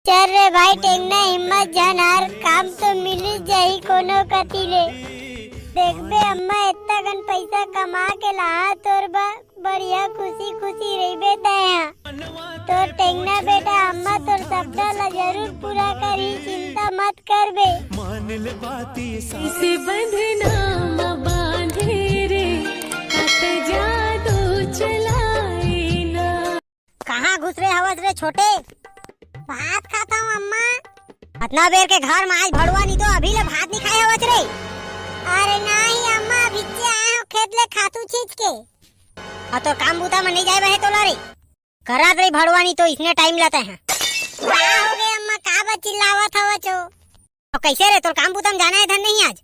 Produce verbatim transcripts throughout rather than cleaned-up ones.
चल रे भाई टेंगना, हिम्मत झन हार, काम तो मिल जाही कोनो कती ले। देखबे अम्मा, एतना कन पैसा कमा के लाहा तोर बर, बढ़िया खुशी खुशी रहिबे तैं हा। तोर टेंगना बेटा अम्मा तोर सपना ला जरूर पूरा करही, चिंता मत करबे। इसे बंधना म बांधे रे, अत जादू चलाए ना। कहाँ घुसरे हवस रे छोटे? भात खाता हूँ अम्मा। अतना बेर के घर में आज भड़ुआ नहीं तो अभी ले भात नहीं खाए हवस रे। अरे नहीं अम्मा, अभिच्चे आए हो खेत ले खातू छींच के। आ तोर काम बूता में नहीं जाए बहे तोला रे। करत रे भड़ुआ नहीं तो इसने टाइम लाता है। का हो गए अम्मा, का बा चिल्लावत हवच हो? तो कैसे रे, तोर काम बूता में जाना है धन नहीं आज?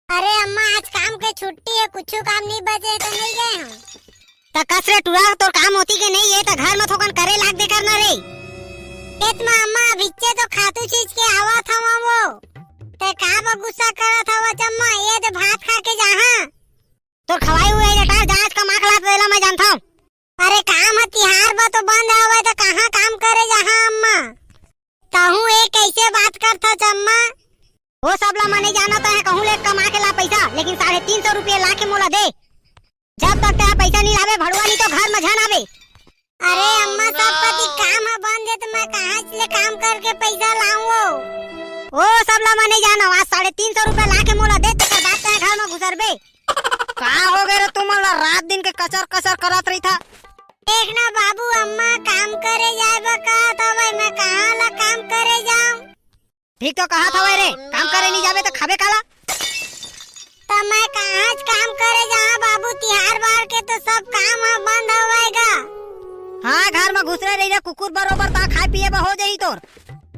अरे अम्मा, आज काम के छुट्टी है, कुछ काम नहीं बचे है तो नहीं गए हम। त कस रे टुरा, तोर काम होती के नहीं, ये त घर में थोकन करे लाग दे करना रे। खेत में अम्मा, अभिच्चे तो खातू छींच के आवत हवा वो। ते का बा गुस्सा करत हवा अम्मा, ये दे भात खा के जाहा। तोर खवाई हुई लटार जांच का माखला पेला मैं जानता हूँ। अरे काम ह तिहार बर तो बंद हवय त कहाँ काम करे जाहा अम्मा? तहूँ ए कैसे बात करथच अम्मा? वो सब ला मने जानत है, कहूँ ले कमा के ला पैसा, लेकिन साढ़े तीन सौ रुपये ला के मोला दे। जब तक तेहा पैसा नहीं लावे भड़ुआ नहीं तो घर में झन आवे। अरे अम्मा, सब कति काम ह बंद है त मैं कहाँ ले काम करके पैसा लाऊं? वो सब ला मने जानो, आज साढ़े तीन सौ रुपये ला के मोला दे, तेकर बाद तेहा घर में घुसरबे। का हो गए रे तुमन ला, रात दिन के कचर कचर करत रहिथा? देख ना बाबू, अम्मा काम करे जाए बर कहत हवय, मैं कहाँ ला काम करे जाऊं? ठीक तो कहत हवय रे, काम करे नहीं जाबे तो खाबे काला? त मैं कहाँ च काम करे जाऊं बाबू, तिहार बार के तो सब काम ह बंद हवय गा। हाँ, घर में घुसरे रही रे कुकुर बरोबर, ता खाए पिए बर हो जाही तोर।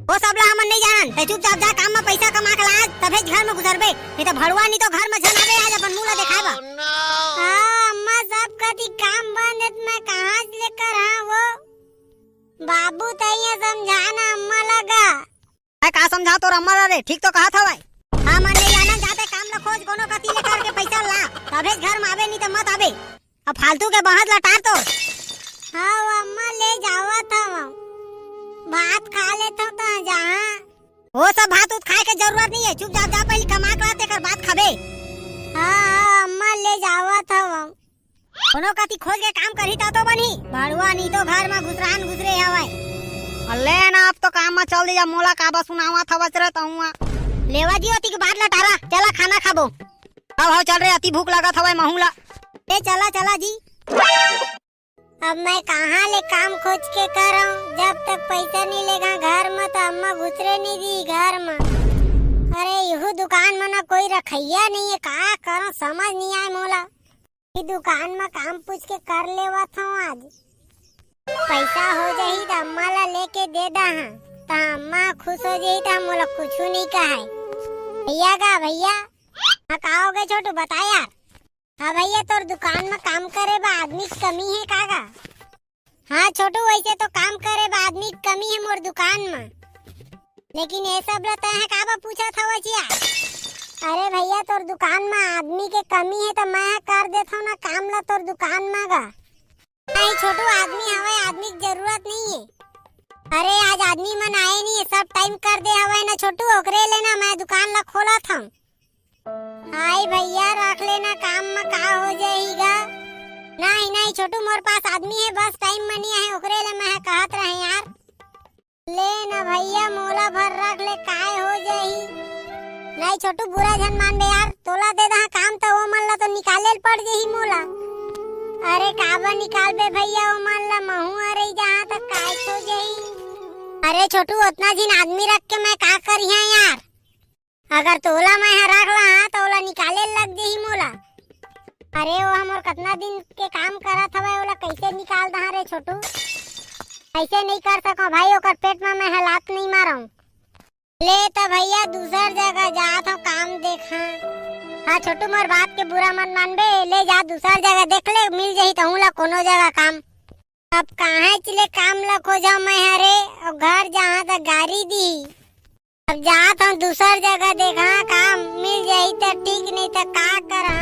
वो सब ला हमन नहीं जानन, तै चुपचाप जा काम में पैसा कमा के ला, तभेच घर में घुसरबे, नहीं तो भड़ुआ नहीं तो घर में झन आवे आज अपन मुंह ला देखाए बा। हाँ, अम्मा सब कति काम बंद है, त मैं कहाँ से लेकर हाँ वो? बाबू तैया समझाना अम्मा लगा। मैं का समझा तोर अम्मा ला रे, ठीक तो कहत हवय। हमन नहीं जानन, जाते काम ला खोज कोनो कती ले करके पैसा ला, तभेच घर में आवे नहीं तो मत आवे। अब फालतू के बहस लटार तो। हाँ, वो अम्मा ले जावत हव। भात खा लेथव त जहाँ। वो सब भात उत खाए के जरूरत नहीं है, चुपचाप जा पहले कमा के ला, तेकर बाद खाबे। हाँ, हाँ, अम्मा ले जावत हव। कोनो कति खोज के काम करही ता तो बनही, भड़ुआ नहीं तो घर में घुसरान घुसरे हवय। अल्ले ना, अब तो काम में चल दे जा, मोला काबा सुनावत हवच रे तहुआ। लेवा जी, ओती के बाद लटारा, चला खाना खाबो। अब हो चल रे, अति भूख लागत हवय महू ला। ले चला, चला जी। अब मैं कहाँ ले काम खोज के करंव, जब तक पैसा नहीं लेगा घर में तो अम्मा घुसरे नहीं दी घर में। अरे इहू दुकान में ना कोई रखैया नहीं है, का करंव समझ नहीं आए मोला। ये दुकान में काम पूछ के कर लेवत हूँ आज। पैसा हो जाही त अम्मा ला लेके दे दा हाँ, त अम्मा खुश हो जाही त मोला कुछू नहीं कहाय। भैया गा भैया, हाँ का हो गए छोटू बता यार। हाँ भैया, तोर दुकान में काम करे बा आदमी के कमी है का गा? हाँ छोटू, वैसे तो काम करे बा आदमी के कमी है मोर दुकान में, लेकिन ये सब ला तैं ह काबर पूछत हवस यार? अरे भैया, तोर दुकान में आदमी के कमी है तो मैं ह कर देत हूँ ना काम ला तोर दुकान में गा। नहीं छोटू, आदमी हवय, आदमी की जरूरत नहीं है। अरे आज आदमी मन आए नहीं है, सब टाइम कर दे हवय ना छोटू, ओकरे ले ना मैं दुकान ला खोलत हूँ। हाय भैया, रख लेना काम में का हो जाही गा। नहीं, नहीं छोटू, मोर पास आदमी है, बस टाइम में नहीं आए, ओकरे ले मैं कहत रहे यार। ले ना भैया, मोला भर रख ले, काय हो जाही। नहीं छोटू, बुरा झन मानबे यार, तोला दे दहा काम त वो मन ला तो निकाले ल पड़ जाही मोला। अरे काबर निकालबे भैया, वो मन ला महू अरई जहाँ तक काय हो जाही। अरे छोटू, उतना झिन आदमी रख के मैं का करिहा यार? अगर तोला मैं ह रख लहा त ओला निकाले लग जही मोला। अरे वो हमर कतना दिन के काम करत हवय, ओला कैसे निकाल दहा रे छोटू? ऐसे नहीं कर सको भाई, ओकर पेट में मैं ह लात नहीं मारंव। ले त भैया दूसर जगह जात हो काम देखा। हाँ छोटू, मोर बात के बुरा मत मानबे, ले जा दूसर जगह देख ले, मिल जही तहूँ ला कोनो जगह काम। अब काहेच ले काम ला खोजा मैं हरे, अउ घर जहाँ त गारी दी। अब जात हूँ दूसर जगह देखा काम, मिल जाही त ठीक, नहीं त का करा।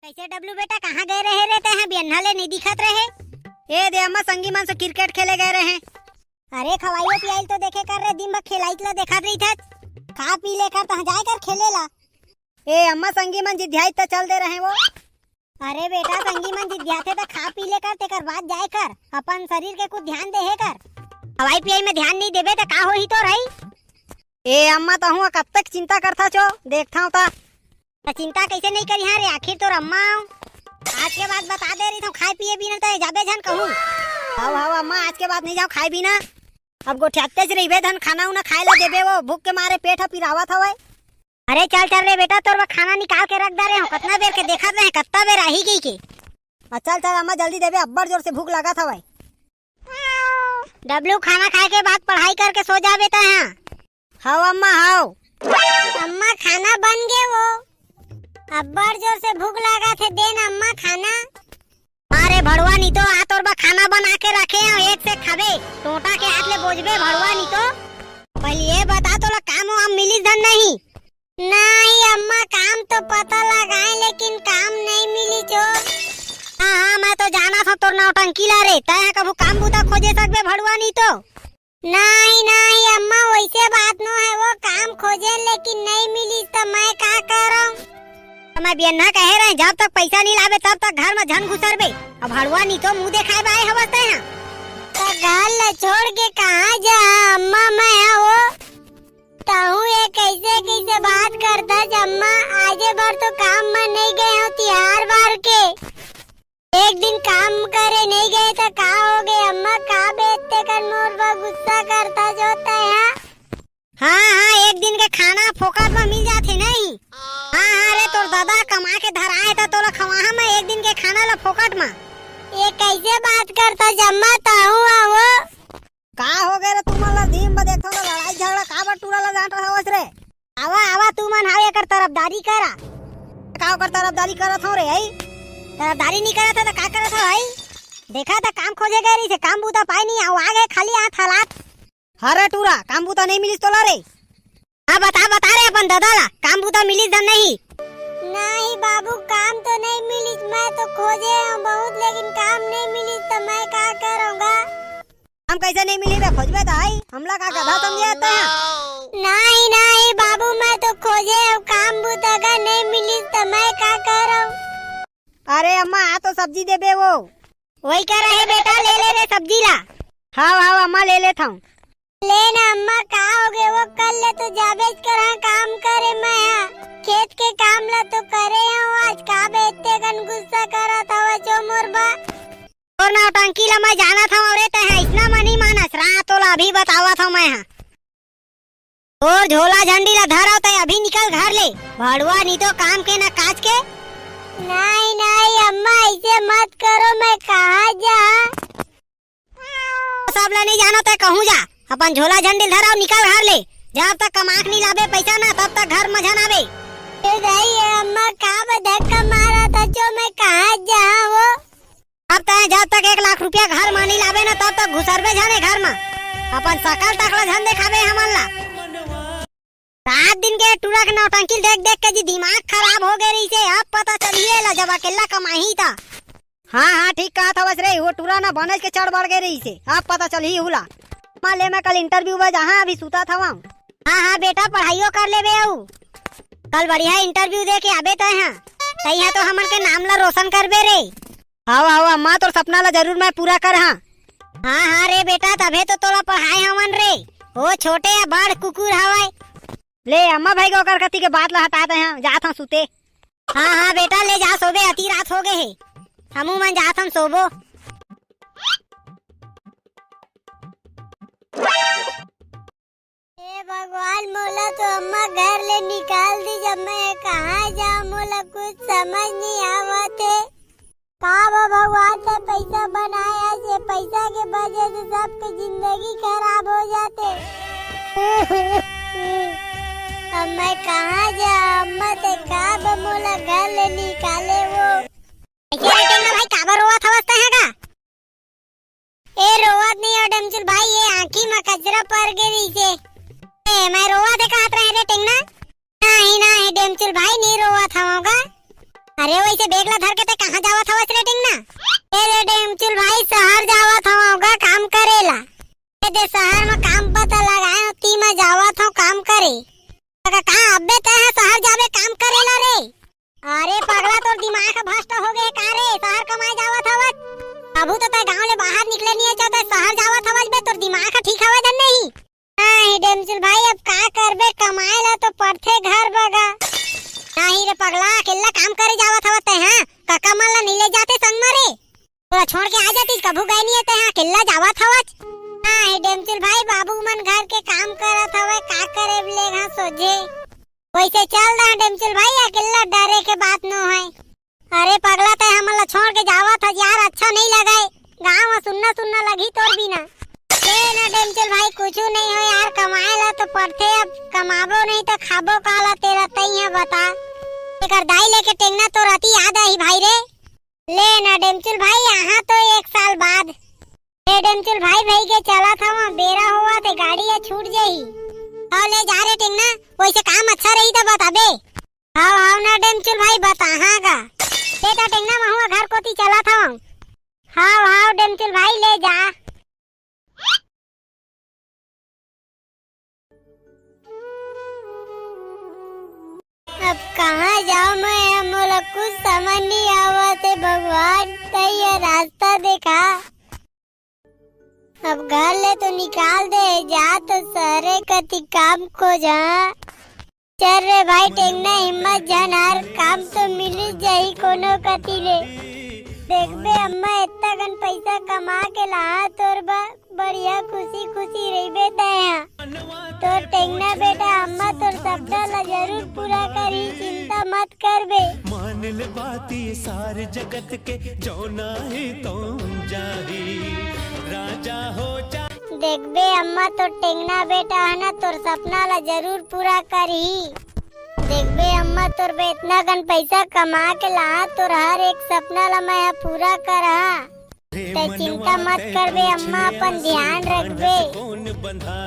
कैसे डब्लू बेटा, कहाँ गए रहे रे तैं? बियन्ना ले नहीं दिखत रहे। ए दे अम्मा, संगी मन से क्रिकेट खेले गए रहे। अरे खवाइयो पियाइल तो देखे कर रे, दिन भर खेलाइत ला देखत रहिथस। खा पी लेकर तहाँ जाए कर खेले ला। ए अम्मा, संगी मन जिद्धियाइत त चल दे रहे वो। अरे बेटा, संगी मन जिद्धियाथे त खा पी लेकर, तेकर बाद जाए कर, अपन शरीर के कुछ ध्यान देहे कर। खवाई पियाई में ध्यान नहीं देबे त का होही तोर हई? ए अम्मा, तहूँ कब तक चिंता करथा चो, देखथव त। त चिंता कैसे नहीं करिहा रे, आखिर तोर अम्मा आव। आज के बाद बता दे रही हूँ, खाए पिए बिना त जाबे झन कहूँ। हव हव अम्मा, आज के बाद नहीं जाव खाए बिना। अब गोठियातेच रहिबे धन, खाना उना खाए ला देबे वो, भूख के मारे पेट ह पिरावत हवय। अरे चल चल रे बेटा, तोर बर खाना निकाल के रख डारे हूँ, कतना बेर के देखत रहे, कतना बेर आही गई के। आ, चल चल अम्मा, जल्दी देबे, अब्बड़ जोर से भूख लागत हवय। डब्लू, खाना खाए के बाद पढ़ाई करके सो जाबे तैं, हाँ? हव अम्मा, हव। अम्मा, खाना बन गे वो। अब्बड़ जोर से भूख लागत हे, दे ना अम्मा खाना। अरे भड़ुआ नी तो, आ तोर बर खाना बना के रखे हव, एक से खाबे, टोंटा के हाथ ले बोजबे भड़ुआ नी तो। पहले ये बता, तोला काम वाम मिलिस धन नहीं? नहीं अम्मा, काम तो पता लगाए, लेकिन काम नहीं मिलिस वो। हाँ हाँ, मैं तो जानत हव तोर नौटंकी ला रे, तैं ह कभू काम बूता खोजे सकबे भड़ुआ नी तो। नहीं नहीं अम्मा, वैसे बात नो है, वो काम खोजे लेकिन नहीं मिलिस त मैं का करंव? त मैं बियन्ना कहे रहे, जब तक पैसा नहीं लाबे तब तक घर में झन घुसरबे। अब भड़ुआ नी तो मुंह देखाए बाए हवस तैं हा। त घर ला छोड़ के कहाँ जा अम्मा, मैं हा वो। तहूँ ये कैसे कैसे बात करथस अम्मा, आजे बर तो काम में नहीं गए हव तिहार बार के। एक दिन काम करे नहीं गए त का हो गए अम्मा, का बेइज्जती कर मोर बर गुस्सा करथस तैं हा? हाँ हाँ, एक दिन के खाना फोकट में मिल जाथे नहीं। हाँ हाँ रे, तोर दादा कमा के धराए त तोला खवाहा मैं एक दिन के खाना ला फोकट में। ये कैसे बात करथस अम्मा, तहूँ हा वो। का हो गए रे तुमन ला? दिन में देखथव त लड़ाई झगड़ा काबर टूरा ला डांटत हवस रे? आवा आवा, तुमन हा एकर तरफदारी करा। का ओकर तरफदारी करत हव रे, हई? तरफदारी नहीं करत हव त का करत हव, हई? देखा त काम खोजे गए रहिसे, काम बूता पाए नहीं, अउ आ गए खाली हाथ हलात। हरे टूरा, काम बूता नहीं मिलिस तोला रे? हाँ बता बता रे अपन दादा ला, काम बूता मिलिस धन नहीं? नहीं बाबू, काम तो नहीं मिलिस, मैं तो खोजे हूँ बहुत, लेकिन काम नहीं मिलिस त मैं का करूँगा? काम कैसे नहीं मिली बे? खोजबे त आई, हमला का गधा समझे तैं हा? नहीं नहीं बाबू, मैं तो खोजे हूँ, काम बूता का नहीं मिलिस त मैं का करंव? अरे अम्मा, आ तो सब्जी देबे वो। वही कर रहे बेटा, ले ले रे सब्जी ला। हाव हाव अम्मा, ले लेथंव। ले ना अम्मा, का हो गए वो, कल ले तो जाबेच करहा काम करे मैं हा। खेत के काम ला तो करे हूँ आज, का बेइज्जती कन गुस्सा करत हवस वो मोर बर। तोर नौटंकी ला मैं जानत हव रे, तैं हा अइसना मनी मानस, रा तोला अभी बतावत हव मैं हा। तोर झोला झंडी ला धर अउ तैं अभी निकल घर ले। भड़ुआ नी तो काम के ना काज के। नहीं नहीं अम्मा, ऐसे मत करो, मैं कहाँ जा? सब ला नहीं जानो तैं कहूँ जा, अपन झोला झंडी ला धर अउ निकल घर ले। जब तक कमा के नहीं लाबे पैसा ना, तब तक घर में झन आबे। ए दाई, ये अम्मा का बा धक्का मारत हस वो, मैं कहाँ जा वो? अब तैं जब तक एक लाख रुपया घर म नइ लाबे न, तब तक घुसरबे झन ए घर म। अपन सकल तक ल झन देखाबे हमन ला। रात दिन के टूरा के नौटंकी देख देख के जी दिमाग खराब हो गे रहिसे। अब पता चलही एला जब अकेल्ला कमाही त। हाँ हाँ, ठीक कहत हवस रे, वो टूरा न बनेच के चढ़ बढ़ गे रहिसे। अब पता चलही उला। मा ले, मैं कल इंटरव्यू बर जाहां, अभी सुतत हवं। हाँ हाँ बेटा, पढ़ाइयो कर लेबे अऊ कल बढ़िया इंटरव्यू दे के आबे तैं हा। तैं हा तो हमन के नाम ला रोशन करबे रे। हव हव अम्मा, तोर सपना ला जरूर मैं पूरा करहां। हाँ हाँ रे बेटा, तभे तो तोला पढ़ाए हवन रे। ओ छोटे या बड़ कुकुर हवय। ले अम्मा भाई के ओकर कति के बात ला हटा दे हां, जात हां सुते। हाँ हाँ बेटा, ले जा सोबे, अति रात हो गे हे। हमू मन जात हन सोबो। हे भगवान, मोला तो अम्मा घर ले निकाल दीस, अब मैं कहाँ जाऊँ, मोला कुछ समझ नहीं आवत हे। का वो भगवान, तैं पैसा बनाए हस, ये पैसा के वजह से सबके जिंदगी खराब हो जाथे। अब मैं कहाँ जाऊँ अम्मा, तैं का वो मोला घर ले निकाले वो। कैसे रे टेंगना भाई, काबर रोवत हवस तैं हा का? ए, रोवत नहीं हो डेमचुल भाई, ये आँखी म कचरा पर गे रहिसे। ए, मैं रोवत हे कहत रहे रे टेंगना। नहीं, नहीं, डेमचुल भाई, नहीं रोवत हवं गा। अरे वइसे bag ला धर के तैं कहाँ जावत हवस रे टेंगना? ए रे डेमचुल भाई, सहर जावत हवं गा काम करे ला। ए दे सहर म काम पता लगाए हवं, ती मैं जावत हवं काम करे। त का अब्बे तैं ह सहर जाबे काम करे ला रे? अरे पगला, तोर दिमाग ह भ्रष्ट हो गे का रे? सहर कमाए जावत हवस? अभू तो तैं गांव ले बाहर निकले नइ हस, तैं सहर जावत हवस बे, तोर दिमाग ह ठीक हवय धन नहीं? नहीं डेमचुल भाई, अब का करबे, कमाए ला तो पड़थे घर बगा। नहीं रे पगला, अकेल्ला काम करे जावत हवस तैं, हाँ? कका मन ला नइ ले जाते संग म रे? तोला छोड़ के आ जातिस, कभू गए नइ हे तैं, हाँ? अकेल्ला जावत हवस। नहीं डेमचुल भाई, बाबू मन घर के काम करत हवय, का करे ले हाँ सोझे। वइसे चल रहा डेमचुल भाई, अकेल्ला डरे के बात नो है। अरे पगला, तैं हमन ला छोड़ के जावत हस यार, अच्छा नइ लगय। गांव ह सुन्ना सुन्ना लगही तोर बिना। ले ना डेमचुल भाई, कुछु नइ हो यार, कमाए ला तो पड़थे, अब कमाबो नहीं तो खाबो का ला, तेला तैं ह बता। एकर दाई लेके टेंगना तोर अति याद आही भाई रे। ले ना डेमचुल भाई, आहा तो एक साल बाद। ए डेमचुल भाई, भई गे चलत हवं, बेरा होवत हे, गाड़ी ह छूट जही। हव ले जा रे टेंगना, वइसे काम अच्छा रही त बताबे। हव हव ना डेमचुल भाई, बताहा गा। ले त टेंगना, महूं ह घर कोती चलत हवं। हव हव डेमचुल भाई, ले जा। अब कहाँ जाओं मैं, अब मोला कुछ समझ नहीं आवत हे भगवान, तैं ये रास्ता देखा। अब घर ले तो निकाल दे, जा तो सहरे कती काम खोजा। चल रे भाई टेंगना, हिम्मत झन हार, काम तो मिल जाही कोनो कती ले। देखबे अम्मा, इतना कन पैसा कमा के लाहा तोर बर, बढ़िया खुशी खुशी रहिबे तैं हा। तोर टेंगना बेटा अम्मा तोर सपना ला जरूर पूरा करही, चिंता मत करबे। मान ले बात ये सार जगत के, जौना ही तो जाही राजा हो जा। देखबे अम्मा, तोर टेंगना बेटा ह ना, तोर सपना ला जरूर पूरा करही। देखबे अम्मा, तोर बे इतना कन पैसा कमा के लाहा, तोर हर एक सपना ला मैं ह पूरा करहा। तैं चिंता मत करबे अम्मा, अपन ध्यान रखबे।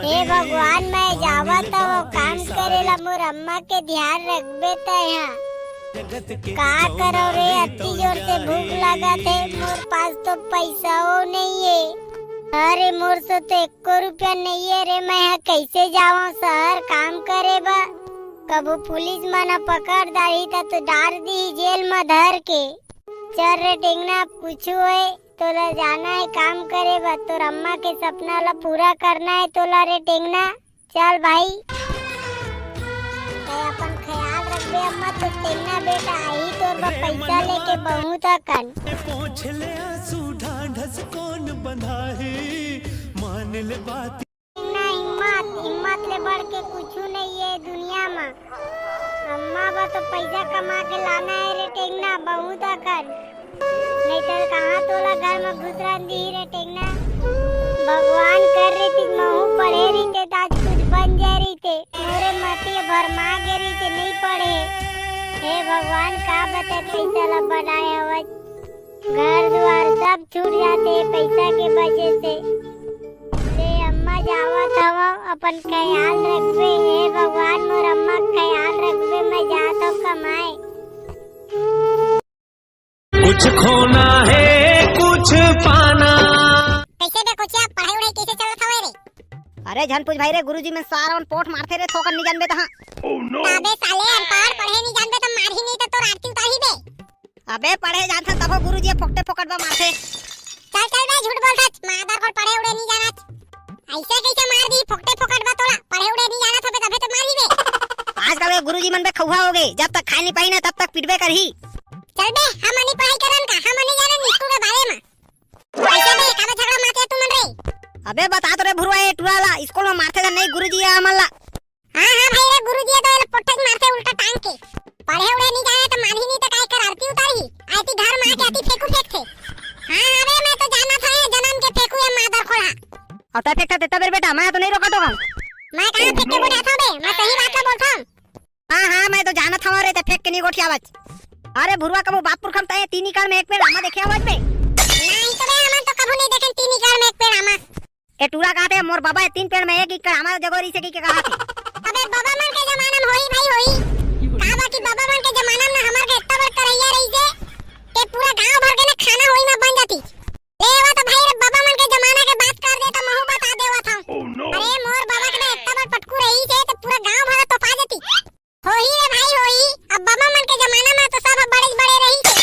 हे भगवान, मैं जावत हवं काम करे ला, मोर अम्मा के ध्यान रखबे तैं हा। का करव रे, अति जोर से भूख लागत हे, मोर पास तो पैसा हो नहीं हे। अरे मोर सो तो एको रुपया नहीं हे रे, मैं हा कैसे जावं शहर काम करे बर? कभू पुलिस मन ह पकड़ डारही त तो डार दिही जेल म धर के। चल रे टेंगना, कुछु होय तोला जाना हे काम करे बर, तोर अम्मा के सपना ला पूरा करना हे तोला रे टेंगना। चल भाई, तैं अपन ख्याल रखबे अम्मा, तो टेंगना बेटा आही तोर बर पैसा लेके बहुत अकन। पोंछ ले आंसू ढांढस कौन बंधाही, मान ले बात। ना हिम्मत, हिम्मत ले बढ़ के कुछु नहीं हे दुनिया म। अम्मा बर तो पैसा कमा के लाना हे रे टेंगना, बहुत अकन। नहीं तो कहाँ तोला घर म घुसरन दिही रे टेंगना। भगवान कर रहितिस, महूं पढ़े रहितेंव त आज कुछ बन जाय रहितेंव। मोरे मति भरमा गे रहितेंव, नहीं पढ़ेंव। हे भगवान, का बताएं, पैसा ला बनाए हवस। घर दुवार सब छूट जाथे पैसा के वजह से। ले अम्मा जावत हवं, अपन ख्याल रखबे। हे भगवान, मोर अम्मा के ख्याल रखबे, मैं जात हवं कमाए। कुछ खोना है, कुछ पाना। कैसे बे कोचिया, पढ़ाई उढ़ाई कैसे चलत हवय रे? अरे झन पूछ भाई रे, गुरुजी मन सारा मन पोठ मारथे रे, थोकन नहीं जानबे तहाँ। अबे साले अनपढ़, पढ़े नहीं जानबे त मारही नहीं त तोर आरती उतारही बे। अबे पढ़े जानथन तभो गुरुजी ह फोकटे फोकट बा मारथे। चल चल बे, झूठ बोलथस, मादर खोर पढ़े उड़े नहीं जानत। ऐसे कैसे मार दी फोकटे फोकट बा तोला, पढ़े उड़े नहीं जानत होबे तभे तो मारही बे। आजकल के गुरुजी मन बे खौहा हो गे, जब तक खाए नहीं पाही ना तब तक पिटबे करही। चल बे, हम नहीं पढ़ाई करन का, हम नहीं जानन स्कूल के बारे में। ऐसे बे, काबर झगड़ा मारते तुमन रे? अबे बता तो रे भुरवा, ये टूरा ला स्कूल में मारथे त नहीं गुरुजी ह हमन ला। हाँ, हाँ भाई रे, गुरुजी ह तो एला पोट्ठे से मारथे उल्टा टांग के। पढ़े उड़े नहीं जाने त मारही नहीं त काय कर आरती उतारही? आती घर में आके आती फेंकू फेंकथे। हाँ, हाँ रे, मैं तो जानत हंव ये जनम के फेंकू ये मादर खोला। अब तै फेंकथा तेता बेर बेटा, मैं तो नहीं रोका तो हूँ। मैं कहाँ फेंक के गोठियाथंव बे, मैं सही बात ला बोलथंव। हाँ, हाँ, मैं तो जानत हंव रे, तै फेंक के नहीं गोठियावच। अरे भुरवा, कभू बाप पुरखा म तै तीन एकड़ में एक पेड़ आमा देखे हवच बे? नहीं तो बे, हमन तो कभू नहीं देखेन तीन एकड़ में एक पेड़ आमा। ए टूरा कहत हे, मोर बबा ह तीन पेड़ में एक एकड़ आमा जगो रहिसे कहिके कहत हे। अबे बबा मन के जमाना में होही भाई होही। का बा कि बबा मन के जमाना में हमर के इतना बड़ करैया रहिस थाना होई में बन जाती। ले, वो तो भाई रे, बाबा मन के जमाना के बात कर दे, तो महू बता देवत हूँ। अरे, मोर बाबा के ना इतना बड़ पटकू रही थे, तो पूरा गांव भर तोपा देती। होही रे भाई, होही। अब बाबा मन के जमाना में तो सब बड़े बड़े रही थे।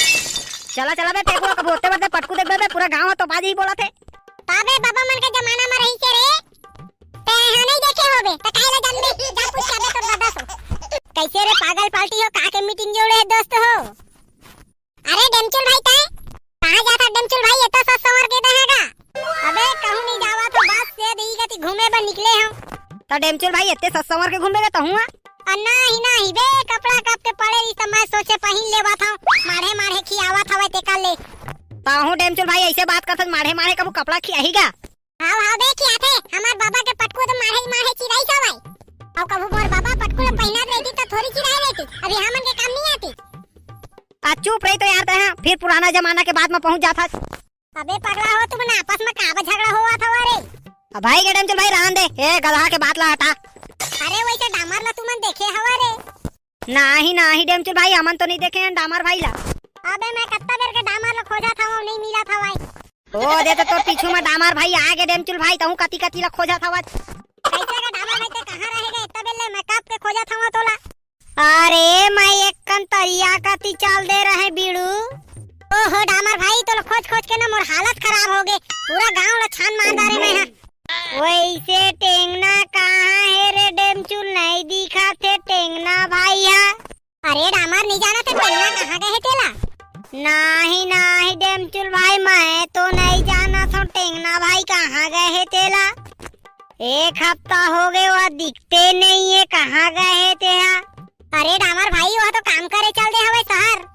चला, चला बे, टेकुआ, कब होते बरते पटकू देखबे बे, पूरा गांव तोपा जी बोला थे। बाबे, बाबा मन के जमाना में रही थे रे। ते यहाँ नहीं देखे होबे, तो काहे ला जानबे? जा पूछ के आबे तोर दादा से। कैसे रे पागल पार्टी हो, का के मीटिंग जोड़े है दोस्त हो? अरे डेमचुल भाई, तैं कहाँ जात हस डेमचुल भाई, एतना सज संवर के तैं हा गा? अबे कहूँ नहीं जावत हूँ, बस से दही गती घूमे बर निकले हूँ। त डेमचुल भाई, एते सज संवर के घूमे गा तहूँ हा? अ, नाही, नाही बे, कपड़ा कब के पड़े रहिस त मैं सोचे पहिन लेवत हूँ, माढ़े माढ़े खियावत हवय तेकर ले। तहूँ डेमचुल भाई ऐसे बात करथस, माढ़े माढ़े कभू कपड़ा खियाही गा? हाव, हाव बे, खियाथे। हमार बाबा के पटकू तो माढ़े, माढ़े चिराइस हवय। अउ कभू मोर बाबा पटकू ल पहिनात रहितिस त थोरी चिराए रहितिस। अभी हमन के काम नहीं आतिस। आ, चुप रही तो यार, तैं हा फिर पुराना जमाना के बात में पहुंच जात हस। अबे पगला हो, तुमन आपस में काबर झगड़ा होवत हवा रे? अब भाई के डेमचुल भाई रहन दे, ए गधा के बात ला हटा। अरे वैसे डामर ला तुमन देखे हवा रे? नाही, नाही डेमचुल भाई, हमन तो नहीं देखे हैं डामर भाई ला। अबे मैं कत्ता बेर के डामर ला खोजत हवं, नहीं मिलत हवय। ओ दे तो तोर पीछू में डामर भाई आ गे डेमचुल भाई, तहूँ कति कति ला खोजत हवस। कैसे का डामर भाई, तैं कहाँ रहे गा? इतना बेर ले मैं कब के खोजत हवं तोला। अरे मैं एक कन तरिया कति चल दे रहे बीड़ू। ओहो डामर भाई, तोला खोज खोज के ना मोर हालत खराब हो गे, पूरा गांव ला छान मार डारे मैं हा। वैसे टेंगना कहाँ हे रे डेमचुल, नहीं दिखत हे टेंगना भाई हा। अरे डामर, नहीं जानत हे टेंगना कहाँ गए हे तेला? नाही, नाही डेमचुल भाई, मैं तो नहीं जानत हूँ टेंगना भाई कहाँ गए हे तेला। एक हफ्ता हो गए, वो दिखते नहीं है, कहाँ गए हे तेहा? अरे डामर भाई, वो तो काम करे चल दे हवे शहर।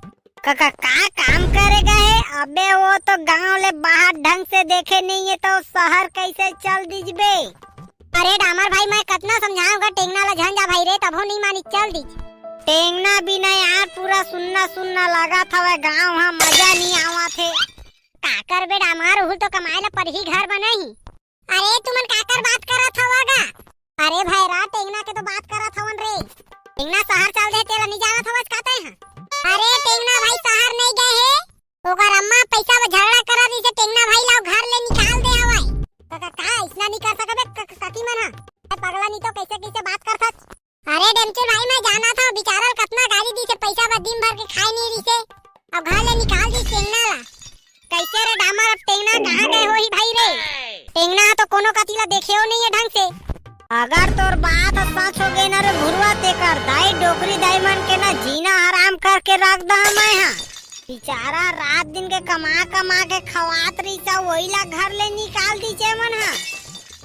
का, का, का काम करे गए? अबे वो तो गांव ले बाहर ढंग से देखे नहीं है, तो शहर कैसे चल दिजबे? अरे डामर भाई, मैं कतना समझाऊंगा टेंगना ला, झन जा भाई रे, तभो नहीं मानी, चल दिस। टेंगना बिना यार पूरा सुन्ना सुन्ना लागत हवय गांव हा, मजा नहीं आवत हे। का करबे डामर, उहू तो कमाए ला परही, घर बनाही। अरे तुमन काकर बात करत हवा गा? अरे भैरा, टेंगना के तो बात करत हवन रे। टेंगना शहर चल दे, तेला नहीं जानत हवस का तैं हा? अरे टेंगना भाई शहर नहीं गए हे, ओकर अम्मा पैसा बर झगड़ा करत रहिसे, टेंगना भाई ला घर ले निकाल दे हवय। का, का, का इसना नहीं कर सकबे क-, क-, काकी मन हा? ए पगला, नहीं तो कैसे कैसे बात करथस? अरे डेमचुल भाई, मैं जानत हूँ, बेचारा ल कतना गाली दिसे, पैसा बर दिन भर के खाए नहीं रहिसे, अब घर ले निकाल दिस टेंगना ला। कैसे रे डामर, अब टेंगना कहाँ गए होही भाई रे? टेंगना तो कोनो कति ला देखे हो नहीं है ढंग से। अगर तोर बात ह सच हो गए ना रे भुरवा, तेकर दाई डोकरी दाई मन के ना जीना हराम करके रख दहा मैं हा। बेचारा रात दिन के कमा कमा के खवात रहिस, वही ला घर ले निकाल दीचे मन हा।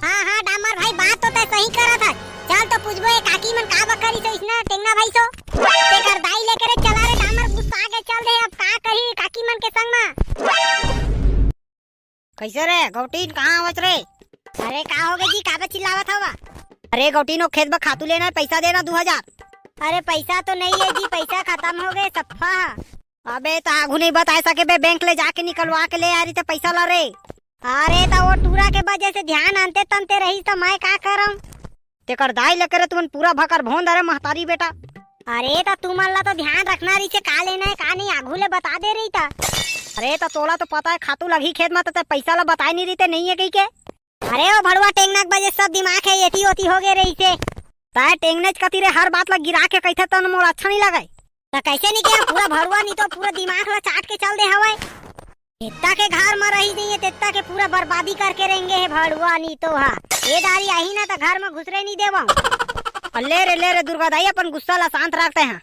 हाँ, हाँ, डामर भाई, बात तो तैं सही करत हस। चल तो पूछबो, ए काकी मन का बकरी सो इसना टेंगना भाई सो। तेकर दाई लेके रे चला रे डामर, गुस्सा के चल दे, अब का कही काकी मन के संग मा। कैसे रे गौटीन, कहाँ आवत रे? अरे का हो गए जी, काबर चिल्लावत हवा? अरे गौटीन, वो खेत बर खातू लेना है, पैसा देना दू हजार। अरे पैसा तो नहीं है जी, पैसा खत्म हो गए सफा। अबे त आगू नहीं बताए सके बे, बैंक ले जाके निकलवा के ले आ रही थे पैसा ला रे। अरे त वो टूरा के वजह से ध्यान आनते तनते रही त मैं का करम? तेकर दाई लेके रे तुमन पूरा भकर भोंद, अरे महतारी बेटा। अरे त तुमन ला तो ध्यान रखना रही थे, का लेना है का नहीं आगू ले बता दे रही था। अरे त तोला तो पता है खातू लगी खेत में, त ते पैसा ला बताए नहीं रही थे, नहीं है कही के। अरे वो भड़ुआ टेंगना के वजह से सब दिमाग है एती ओती हो गए रही थे। ताए टेंगनेच कती रे, हर बात ला गिरा के कहिथे त मोला अच्छा नहीं लगे। त कैसे नहीं किया पूरा भड़ुआ, नहीं तो पूरा दिमाग ला चाट के चल दे हवय। इतना के घर में रही नहीं है, तेतना के पूरा बर्बादी करके रहेंगे है भड़ुआ नहीं तो हा। ये दारी आही ना त घर में घुसरे नहीं देवा। और ले रे, ले रे दुर्गा दाई, अपन गुस्सा ला शांत रखते हैं।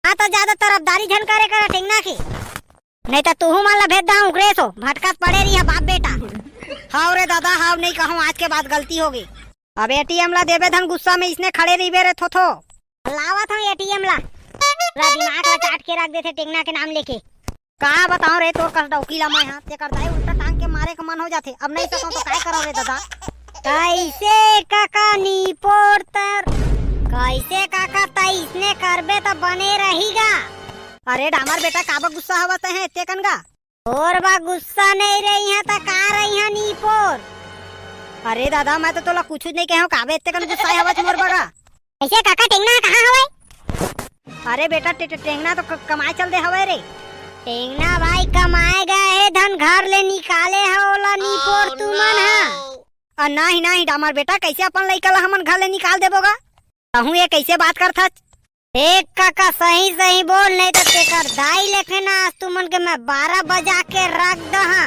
हाँ तो ज्यादा तरफदारी झन करे करा टेंगना के। नहीं तो तुहू मन ला भेज दहा उकरे सो, भटकत पड़े रही है बाप बेटा। हाव रे दादा, हाव नहीं कहूँ, आज के बाद गलती हो गई। अब एटीएम ला देबे धन गुस्सा में इसने खड़े रहिबे रे थोथो। लावत हूँ एटीएम ला। पूरा दिमाग ला चाट के रख देथे टेंगना के नाम लेके। का बताओ रे तोर कस डौकी ला मैं हा, तेकर दाई उल्टा टांग के मारे के मन हो जाथे। अब नहीं सकूं तो काय करो रे दादा? कैसे काका नी पोर तर? कैसे काका तैं इसने करबे त बने रही गा? अरे डामर बेटा, काबर गुस्सा हवत है एते कन गा? और बा गुस्सा नहीं रही है त का रही है नी पोर? अरे दादा, मैं तो तोला कुछ नहीं कहे हूँ, काबे एते कन गुस्सा हवत मोर बगा? कैसे काका टेंगना कहाँ हवय? अरे बेटा, टे-, टे-, टेंगना तो क-, कमाए चल दे हवय रे। टेंगना भाई कमाए गए हे धन घर ले निकाले ह ओला निपोर तुमन ह। अ, नाही, नाही, डामर बेटा, कइसे अपन लइका ला हमन घर ले निकाल देबो गा? तहूँ ये कइसे बात करथच? ए काका, सही सही बोल, नहीं त तेकर दाई लेखे ना आज तुमन के मैं बारह बजा के रख दहा।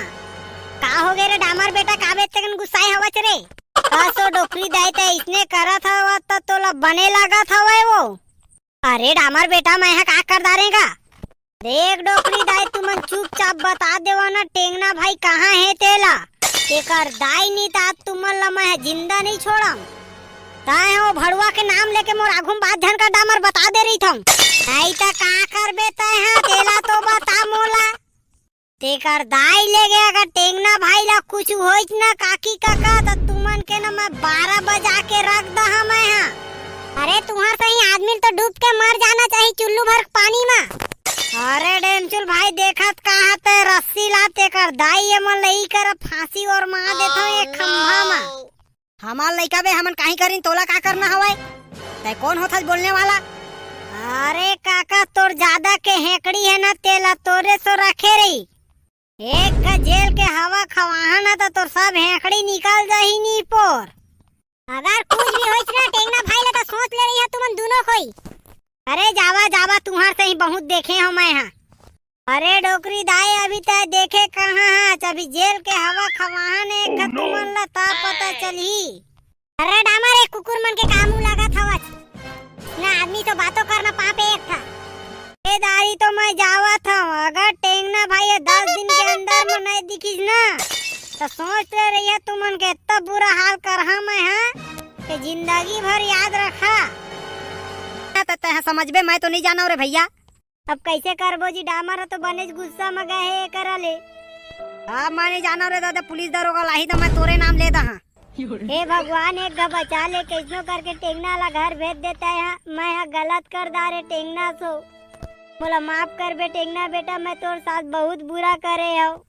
का हो गे रे डामर बेटा, का बे तेकन गुस्साए हवच रे? का सो डोकरी दाई, ते इसने करत हवत त तोला बने लागत हवय वो? अरे डामर बेटा, मैं ह का कर डारें गा? देख डोकरी दाई, तुमन चुपचाप बता देवा ना टेंगना भाई कहाँ हे तेला। तेकर दाई नी तात तुमन ला मैं ह जिंदा नहीं छोड़म। ताय हो भड़ुआ के नाम लेके मोर आघू म बात झन कर डामर, बता दे रही थम। नहीं त का करबे तय ह, तेला तो बता मोला। तेकर दाई ले गया अगर टेंगना भाई ला कुछ होइच ना काकी काका, त तुमन के ना मैं बारह बजा के रख दहा मैं ह। अरे तुहर सही आदमी ल तो डूब के मर जाना चाही चुल्लू भर पानी म। अरे डेमचुल भाई, देखत का हते रस्सी ला, तेकर दाई ये मन लई कर फांसी और मार देथव एक खंभा म। हमार लइका बे, हमन काहीं करिन, तोला का करना हवय? तै कोन होथस बोलने वाला? अरे काका, तोर जादा के हेकड़ी हे ना, तेला तोरे सो रखे रही। एक घ जेल के हवा खवाहा ना, त तोर सब हेकड़ी निकल जाही नीपोर। अगर कुछ भी होइस ना टेंगना भाई ला, त सोच ले रही है तुमन दोनों कोई। अरे जावा, जावा, तुहर सही बहुत देखे हो मैं ह। अरे डोकरी दाई, अभी तय देखे कहाँ हच? अभी जेल के हवा खवाहा ने एक घ तुमन ला ता पता चलही। अरे डामर, ए कुकुर मन के का मुंह लागत हवच? ना आदमी तो बातों करना पाप है एक था। ए दारी तो मैं जावत हूँ, अगर टेंगना भाई ये दस दिन के अंदर में नहीं दिखिस ना, तो सोच ले रही है तुमन के इतना बुरा हाल करहा मैं ह, कि जिंदगी भर याद रखा। ना तो तय समझबे, मैं तो नहीं जाना रे भैया। अब कइसे करबो जी, डामर ह तो बनेच गुस्सा म गए हे एकरा ले। अब मैं नहीं जाना रे दादा, पुलिस दरोगा लाही त मैं तोरे नाम ले दहा। हे भगवान, एक घ बचा ले, कइसनो करके टेंगना ला घर भेज देता है। मैं ह गलत कर डारे टेंगना सो, मोला माफ कर बे टेंगना बेटा, मैं तोर साथ बहुत बुरा करे हव।